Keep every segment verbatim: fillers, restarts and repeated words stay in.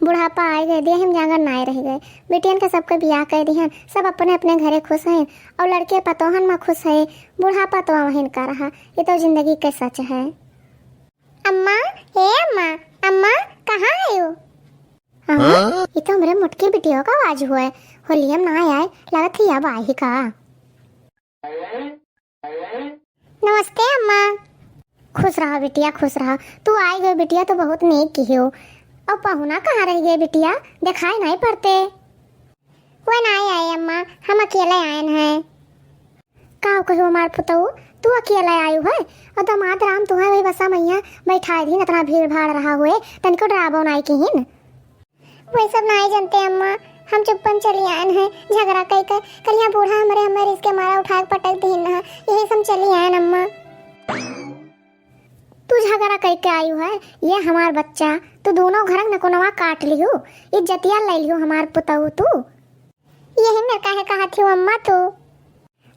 बुढ़ापा आइ गए, देह में जांगर नाय रहि गए। बेटियन के सबके बियाह कइ दिहन, सब अपने अपने घरे खुस हैं और लड़के पतोहन में खुस हैं। बुढ़ापा तो वहीं का रहा, ये तो जिंदगी के सच है। अम्मा, ए अम्मा, अम्मा, कहाँ आयो? हाँ? हाँ? ये तो हमरे मोटकी बिटिया का आवाज हुआ है। होलिया में ना आए, लगत है अब आई का। नमस्ते अम्मा। खुस रहा बिटिया, खुस रहा। तू आइ गयो बिटिया, तो बहुत नेक किहो। और पहुना कहाँ रहि गए बिटिया, देखाई नाहीं पड़ते। वे नाहीं आए अम्मा, हम अकेले आएन हैं। का कहो हमार पुतऊ, तू अकेले आयु है? और दामाद राम तुहैं वही बसा मइया बैठाए दिन, इतना भीड़ भाड़ रहा हुए, तनिको डराबो नाहीं किहिन। वही सब नाहीं जनते अम्मा, हम चुप्पन चली आएन हैं, झगड़ा कइ के। कलिया बूढ़ा हमरे, हमरे रिस के मारा उठाए के पटक दिहिन ना, यही सब चली आएन अम्मा। तू झगड़ा कइ के आयु है, ये हमार बच्चा, तू दोनों घर नकुनवा काट लिहू, इज्जतिया ले लिहू हमार पुतऊ तू। यही मेर काहे कहत हियो अम्मा तू?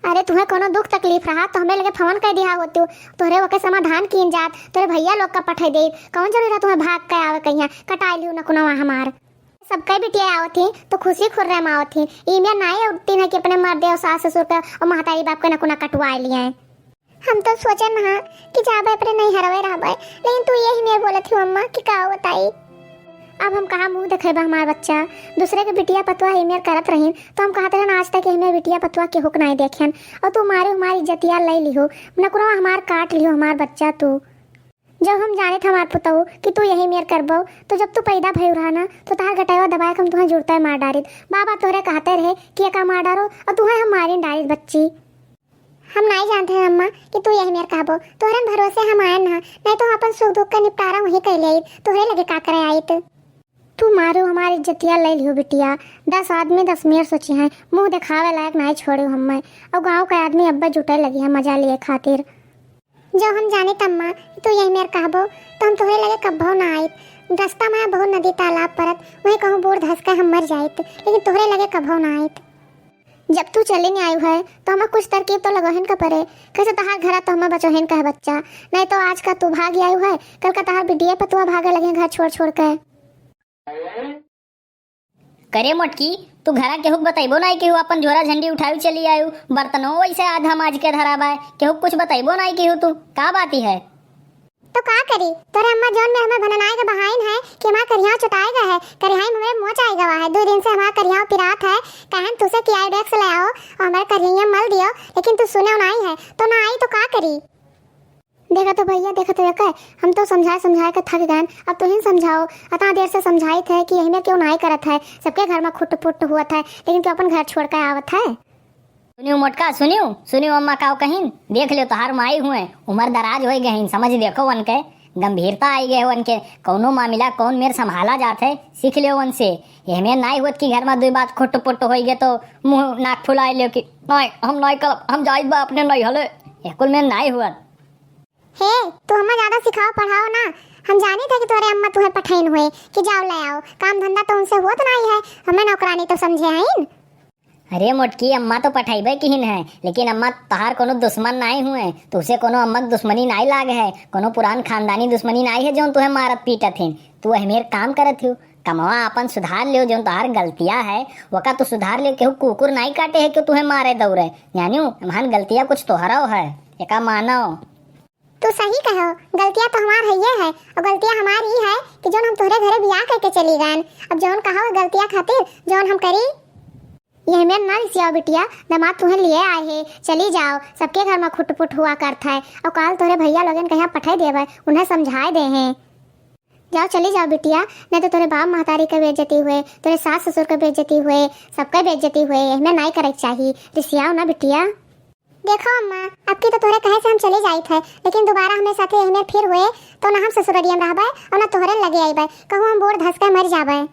अरे तुहैं कोनो दुख तकलीफ रहा तो हमरे लगे फोन कइ दिहा होतू, तोहरे ओके समाधान कीन जात, तोहरे भइया लोग का पठइ देइत। कौन जरूरी रहा तुहैं भाग के आवे कहिया, कटाइ लिहू नकुनवा हमार। सबके बिटिया आवत ही तो खुसी खुर्रे में आवत ही, ई मेर नाहीं उठती ना कि अपने मर्दे और सास ससुर के और महतारी बाप के नकुना कटवाइ लिहे। हम तो सोचेन हा कि जाबे अपने नैहरवे रहबे, लेकिन तू यही मेर बोलत हियो अम्मा कि का बताई। अब हम कहाँ मुँह देखेबा हमार बच्चा, दूसरे के बिटिया पतुआ यही मेर करत रहिन, तो हम कहत रहन आज तक यही मेर बिटिया पतुआ केहू के नाहीं देखेन, और तू मारे हमार इज्जतिया ले लिहू, नकुनवा हमार काट लिहू हमार बच्चा तू। जब हम जानित हमार पुतऊ कि तू यही मेर करबो, तो जब तू पैदा भयू रहा ना, तो तहार गटैवा दबाए के हम तुहैं जुरतै मार डारित। बाबा तोहरे कहते रहे कि एका मार डारो, और तुहैं हम मारिन डारित बच्ची। हम नाहीं जानत हैं अम्मा कि तू यही मेर कहबो, तोहरन भरोसे हम आएन ना, नाहीं तो हम अपन सुख दुख का निपटारा वहीं कइ लेइत, तोहरे लगे का करे आइत। तू मारू हमार इज्जतिया ले लिहू बिटिया, दस आदमी दस मेर सोचिहैं, मुँह देखावे लायक नाहीं छोड़ू हम्मै, और गाँव के आदमी अब्बे जुटे लगिहैं मजा लिए खातिर। जौ हम जानित अम्मा कि तू यही मेर कहबो, तो हम तोहरे लगे कब्बो ना आइत। रस्ता में बहुत नदी तालाब परत, वहीं कहूँ बूड़ धस के हम मर जाइत, लेकिन तोहरे लगे कब्बो ना आइत। जब तू चलिन आयु है, तो हमें कुछ तरकीब तो लगोहिन का परे, कैसे तहार घरा तो हमें बचोहिन का है बच्चा, नहीं तो आज का तू भाग आयु है, कल का तहार बिटिया पतुआ भागे लगे घर छोड़ छोड़ के। करे मोटकी, तू घरा केहू के बतइबो नाहीं केहू, अपन झोरा झंडी उठायू चली आयू, बर्तनो वैसे आधा माज के धरा बाय, केहू के कुछ बतइबो नाहीं केहू, तू का बाती है? तो का करी, तोरे अम्मा जौन मेर हमें भननाए के बहाइन है कि हमार करिहाव चुटाए गए है, करिहाई में हमरे मोच आए गवा है, दो दिन से हमार करिहाव पिरात है, कहन तुसे कि आयोडेक्स ले आओ और हमारे करिहैया मल दियो, लेकिन तू सुने नाहीं है, तो ना आई तो का करी? देखा तो भैया, देखा तो एके, हम तो समझाए समझाए के थक गएन, अब तुहिन समझाओ। अतना देर से समझाइत है कि यही मेर केहू नाहीं करत है, सबके घर में खुट पुट हुअत है, लेकिन केहू अपन घर छोड़ के आवत है? सुनियो मोटका, सुनियो, सुनियो अम्मा काव कहिन, देख लियो तोहार माई हुए, उमर दराज होइ गए हैं, समझ देखो उनके, गंभीरता आई गए उनके, कौनो मामिला कौन मेर संभाला जात है, सीख लियो उनसे। यही मेर नाहीं होत कि घर में दुई बात खुट पुट होइ गए तो मुँह नाक फुलाए लियो कि नाहीं, हम नाहीं करब, हम जाइत बा अपने नैहरे, ये कुल मेर नाहीं होत। हे, तू हमें ज्यादा सिखाओ पढ़ाओ ना। हम जानित है कि तोहरे अम्मा तुहें पठइन हुए कि जाओ ले आओ, काम धंधा तो उनसे होत नाहीं है, हमें नौकरानी तो समझे हइन। अरे मोटकी, अम्मा तो पठइबे किहिन है, लेकिन अम्मा तोहार कोनो दुश्मन नाहीं हुए, तुसे कोनो अम्मा के दुश्मनी नाहीं लाग है, कोनो पुरान खानदानी दुश्मनी नाहीं है जौन तुहें मारत पीटत हिन। तू एहमेर काम करत हियो, कमवा आपन सुधार लियो, जौन तोहार गलतिया है वका तू सुधार लियो, केहू कुकुर नाहीं काटे है कि तुहें मारे दौड़े, जानियो, महान गलतिया कुछ तोहरो है, एका मानो। तू सही कहो, गलतिया तो हमार हइये है, और गलतिया हमार ई है कि जौन हम तोहरे घरे बियाह करके चली गएन। अब जौन कहो गलतिया खातिर जौन हम करी। यह मेर ना रिसियाओ बिटिया, दामाद तुहें लिए आए है, चली जाओ, सबके घर में खुटपुट हुआ करत है, और काल तोहरे भैया लोगन कहिया पठे देवे, उन्हें समझाए दे हैं। जाओ, चली जाओ बिटिया, नहीं तो तोहरे बाप महतारी के बेइज्जती हुए, तोहरे सास ससुर के बेइज्जती हुए, सबके बेइज्जती हुए, यह मेर नाई करे के चाही, रिसियाओ ना बिटिया। देखो अम्मा, अब की तो तोहरे कहे से हम चली जाइत है, लेकिन दोबारा हमरे साथे यही मेर फिर हुए, तो ना हम ससुररिया में रहबे और ना तोहरे लगे आइबे। कहूँ हम बूड़ धस के मर जाबे।